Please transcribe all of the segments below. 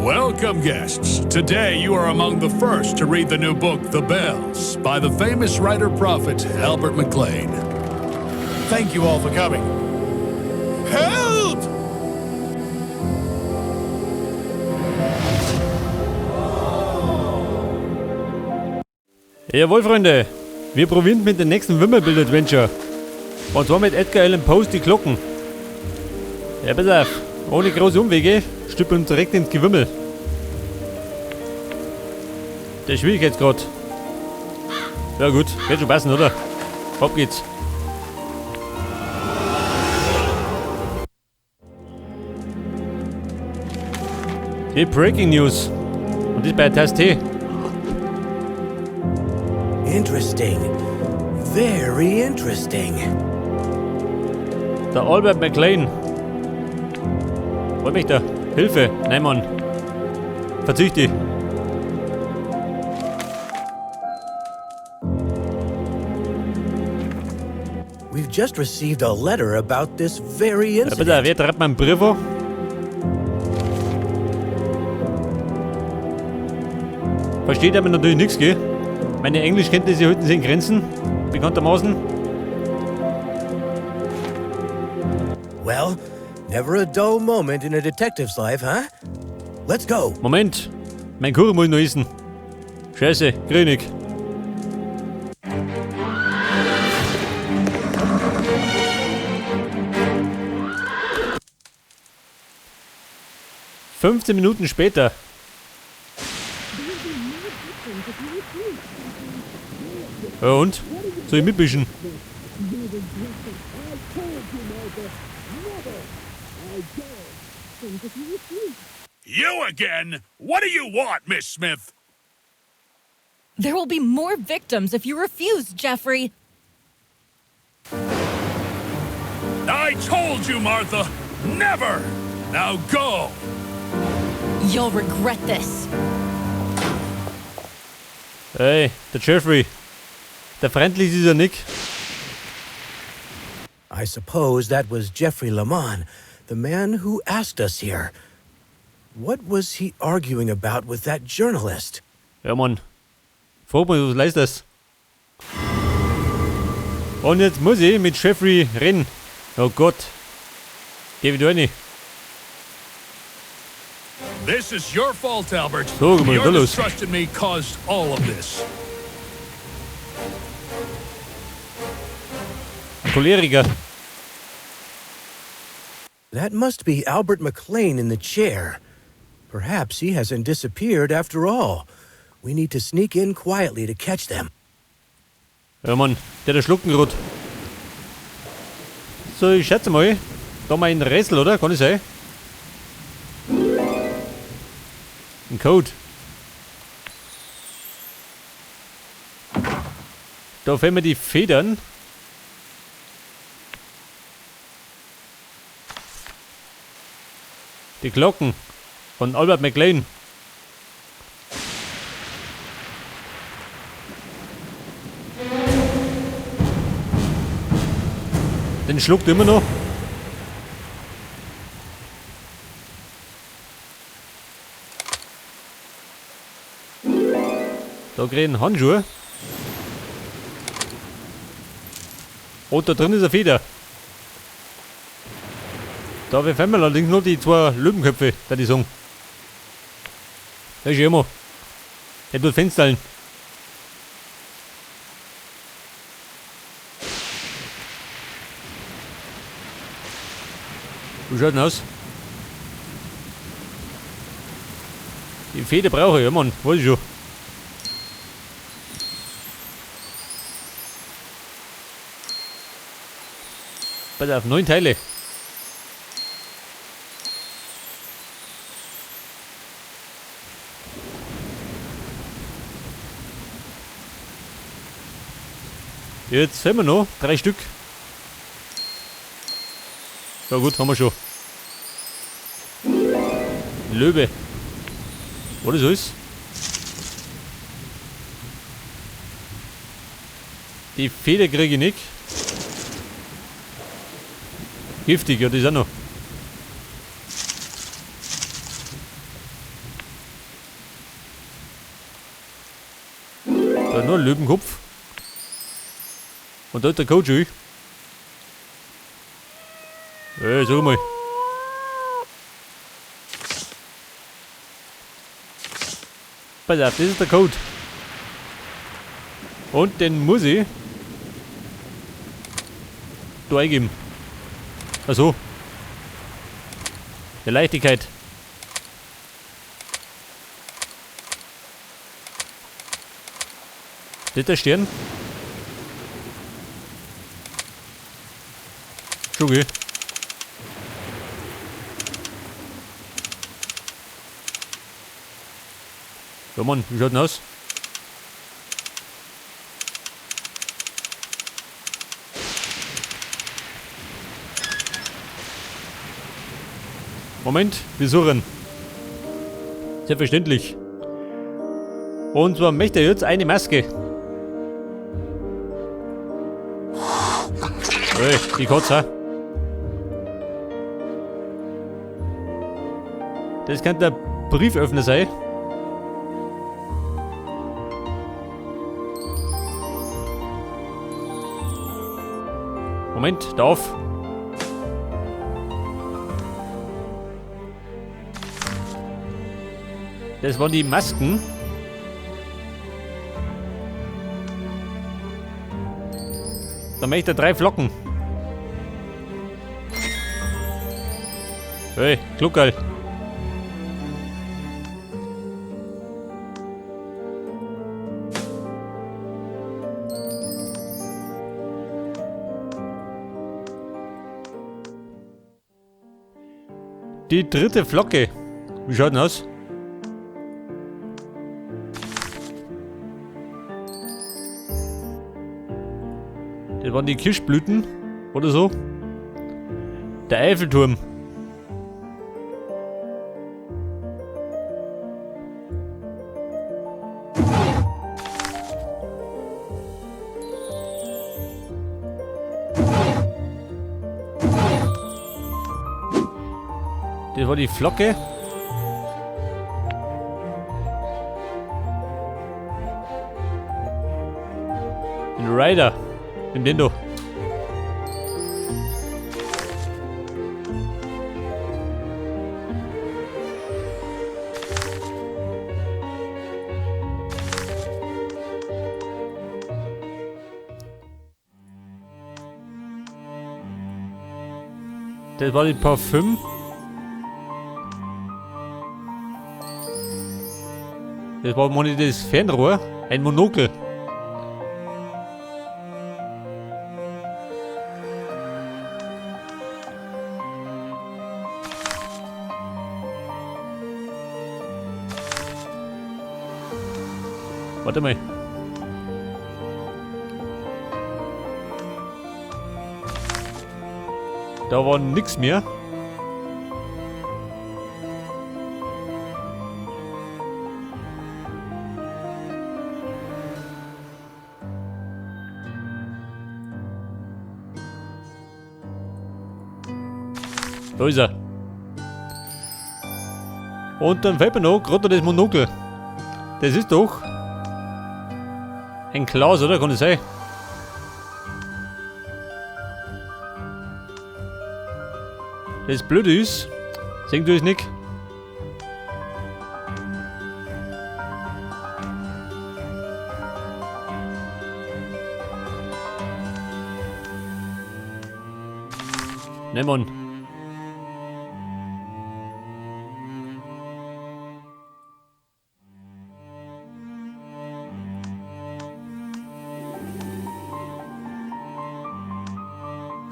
Welcome, guests. Today you are among the first to read the new book, The Bells, by the famous writer prophet Albert McLean. Thank you all for coming. Help! Jawohl, Freunde. Wir probieren mit dem nächsten Wimmelbild-Adventure. Und zwar mit Edgar Allan Poes Die Glocken. Ja, pass auf. Ohne große Umwege stülpen wir uns direkt ins Gewimmel. Der Schwierigkeitsgrad. Ja gut, wird schon passen, oder? Ab geht's. Die Breaking News. Und das bei der Tasse Tee. Interesting. Very interesting. Der Albert McLean. Wollt mich da? Hilfe! Nein, Mann. Verzichte. We've just received a letter about this very Ja, bitte, incident. wer treibt meinen Brief an? Versteht aber natürlich nichts, gell? Meine Englischkenntnisse halten sich in Grenzen, bekanntermaßen. Well, never a dull moment in a detective's life, huh? Let's go. Moment, mein Kuchen muss ich noch essen. Scheiße, krieg ich nicht. 15 Minuten später. Ja und? Soll ich mitmischen? You again? What do you want, Miss Smith? There will be more victims if you refuse, Jeffrey. I told you, Martha! Never! Now go! You'll regret this. Hey, der Jeffrey. Der freundlich ist er nicht. I suppose that was Jeffrey Lamon, the man who asked us here. What was he arguing about with that journalist? Ja, Mann. Frag mal, was leist das? Und jetzt muss ich mit Jeffrey reden. Oh Gott. Geh wieder rein. This is your fault, Albert. So, guck mal, Your da los. distrust in me caused all of this. Choleriker. That must be Albert McLean in the chair. Perhaps he hasn't disappeared after all. We need to sneak in quietly to catch them. Ja, Mann, der schluckt grad. So, ich schätze mal, da mal ein Rätsel, oder? Kann es sein? Ein Code. Da fehlen mir die Federn. Die Glocken von Albert McLean. Den schluckt immer noch. Da krieg ich einen Handschuh. Und da drin ist eine Feder. Da fehlen mir allerdings nur die zwei Löwenköpfe, da die sagen. Das ist immer. Der tut Fensterl. Wie schaut denn aus? Die Feder brauche ich, ja Mann, weiß ich schon. Pass auf, 9 Teile. Jetzt haben wir noch 3 Stück. Ja gut, haben wir schon. Löwe. Was das ist? Die Feder kriege ich nicht. Giftig, ja, das ist auch noch. Da ist noch ein Löwenkopf. Und da ist der Coach. Ey, sag mal. Pass auf, das ist der Code. Und den muss ich da eingeben. Achso. Der Leichtigkeit. Das ist der Stern. Schon okay. Ja Mann, wie schaut denn aus? Moment, wir suchen. Selbstverständlich. Und zwar möchte er jetzt eine Maske. Hey, die Kotze. Das kann der Brieföffner sein. Moment, da auf. Das waren die Masken. Da möchte er 3 Flocken. Hey, Gluckerl. Die dritte Flocke. Wie schaut denn aus? Das waren die Kirschblüten oder so. Der Eiffelturm. Das war die Flocke. Den Rider. Nimm den doch. Das war die Parfüm. Das war mal nicht das Fernrohr, ein Monokel. Warte mal. Da war nix mehr. Da ist er. Und dann fällt mir noch gerade das Monokel. Das ist doch ein Klaus, oder? Kann das sein? Das Blöde ist, sehen du es nicht? Ne, Mann.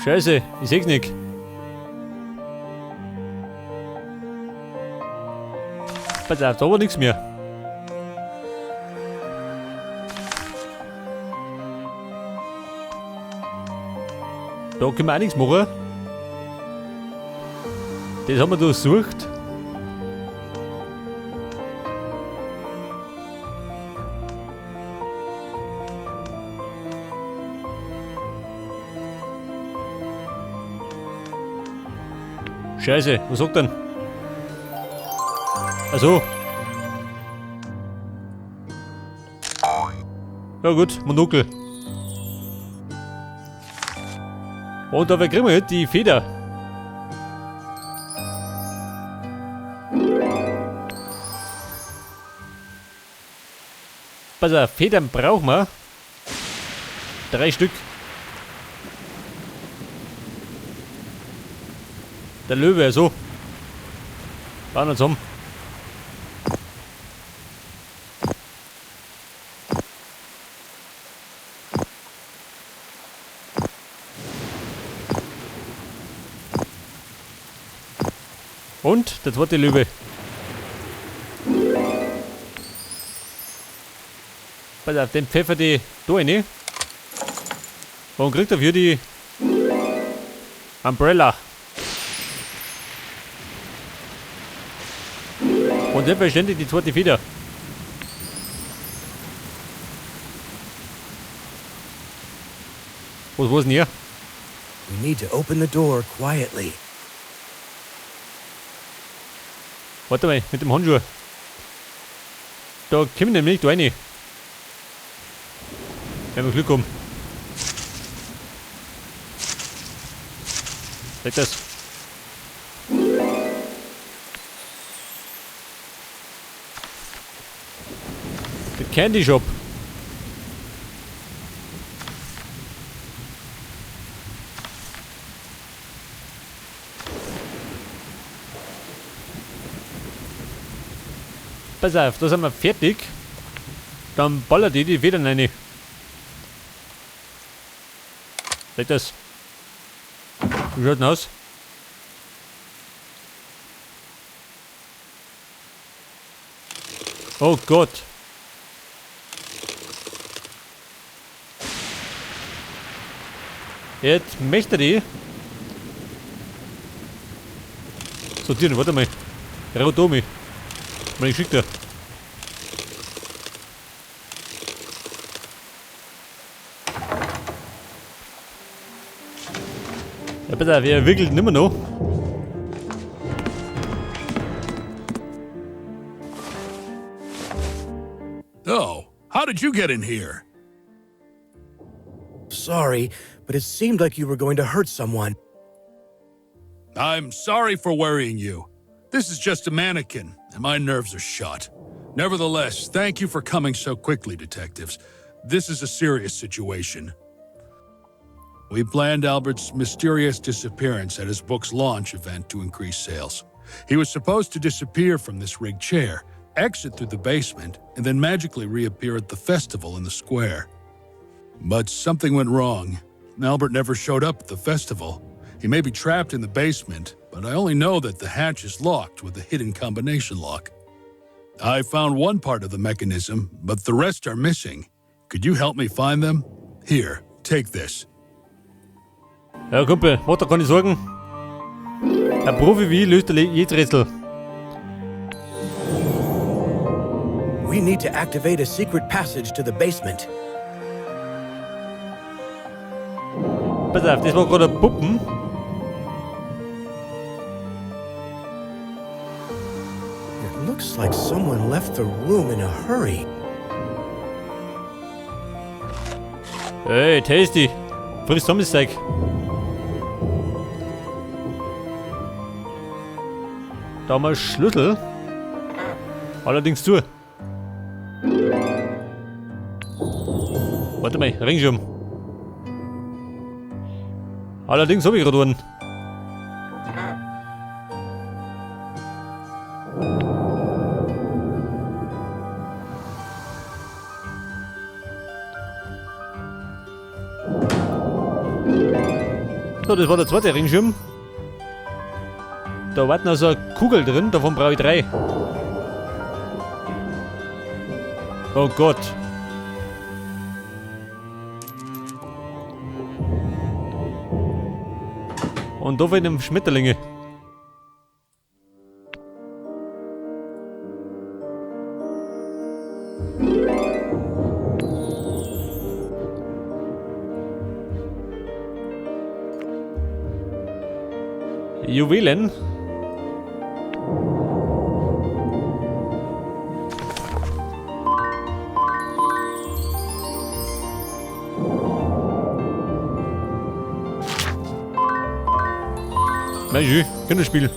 Scheiße, ich seh's nicht. Pass auf, da war nix mehr. Da können wir auch nichts machen. Das haben wir durchsucht. Scheiße, was sagt denn? Ach so. Ja gut, Monokel. Und dabei kriegen wir jetzt die Feder. Pass auf, Federn brauchen wir. 3 Stück. Der Löwe, so. Bauen wir zusammen. Und der zweite Löwe. Pass auf, den pfeffer die da rein. Warum kriegt er für die Umbrella? Und selbstverständlich die zweite Feder. Was war's denn hier? We need to open the door quietly. Warte mal, mit dem Handschuh. Da kommen wir nämlich da rein. Wenn wir Glück haben. Weg das. The Candy Shop. Pass auf, da sind wir fertig. Dann ballert die die Federn rein. Weg das. Wie schaut denn aus? Oh Gott. Jetzt möchte die. Sortieren, warte mal. Rotomi. Meine Geschichte. Ja, bitte, wer wickelt nimmer noch? Oh, how did you get in here? Sorry, but it seemed like you were going to hurt someone. I'm sorry for worrying you. This is just a mannequin, and my nerves are shot. Nevertheless, thank you for coming so quickly, detectives. This is a serious situation. We planned Albert's mysterious disappearance at his book's launch event to increase sales. He was supposed to disappear from this rigged chair, exit through the basement, and then magically reappear at the festival in the square. But something went wrong. Albert never showed up at the festival. He may be trapped in the basement, but I only know that the hatch is locked with a hidden combination lock. I found one part of the mechanism, but the rest are missing. Could you help me find them? Here, take this. Ja, Kumpel, mach dir keine Sorgen. Ein Profi wie ich löst jedes Rätsel. We need to activate a secret passage to the basement. Pass auf, das war gerade ein Puppen. It looks like someone left the room in a hurry. Hey, tasty. Friss Zombiesteak. Da haben wir Schlüssel. Allerdings zu. Warte mal, Regenschirm. Allerdings hab ich gerade einen. So, das war der zweite Regenschirm. Da warten also eine Kugel drin, davon brauche ich 3. Oh Gott. Und da fehlen Schmetterlinge. Juwelen. Nein, schön. Kinderspiel.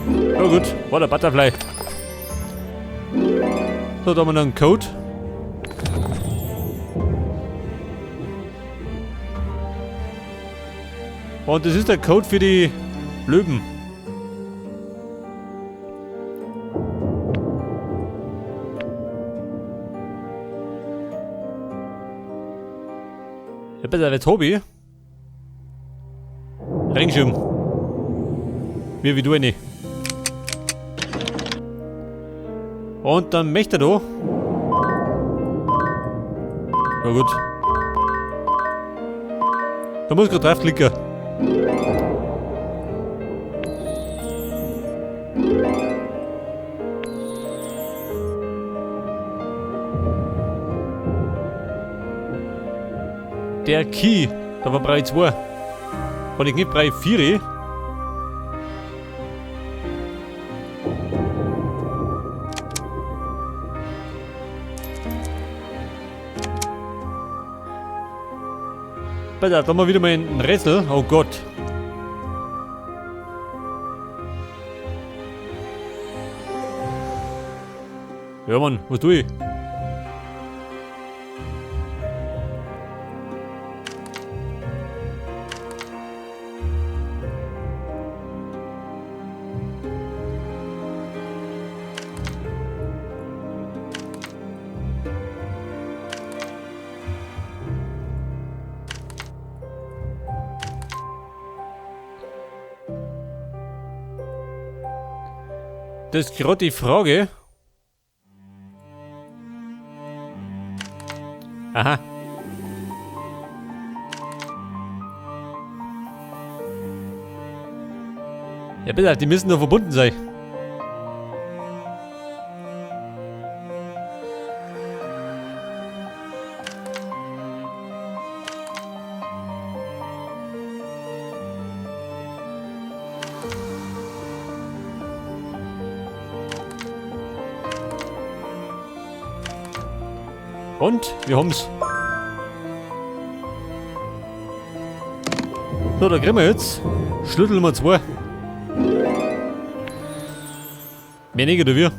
Na gut, war der Butterfly. So, da haben wir noch einen Code. Und das ist der Code für die Löwen. Ja, besser als Hobby. Regenschirm. Mir wie du eine. Und dann möchte er da. Na gut. Da muss ich grad draufklicken. Der Key, da war Brei 2. Kann ich nicht Brei 4? Pass auf, da haben wir wieder mal ein Rätsel. Oh Gott. Ja Mann, was tue ich? Das ist gerade die Frage. Aha. Ja bitte, die müssen doch verbunden sein. Und wir haben's. So, da kriegen wir jetzt Schlüssel Nummer 2. Mehr nicht, oder wie?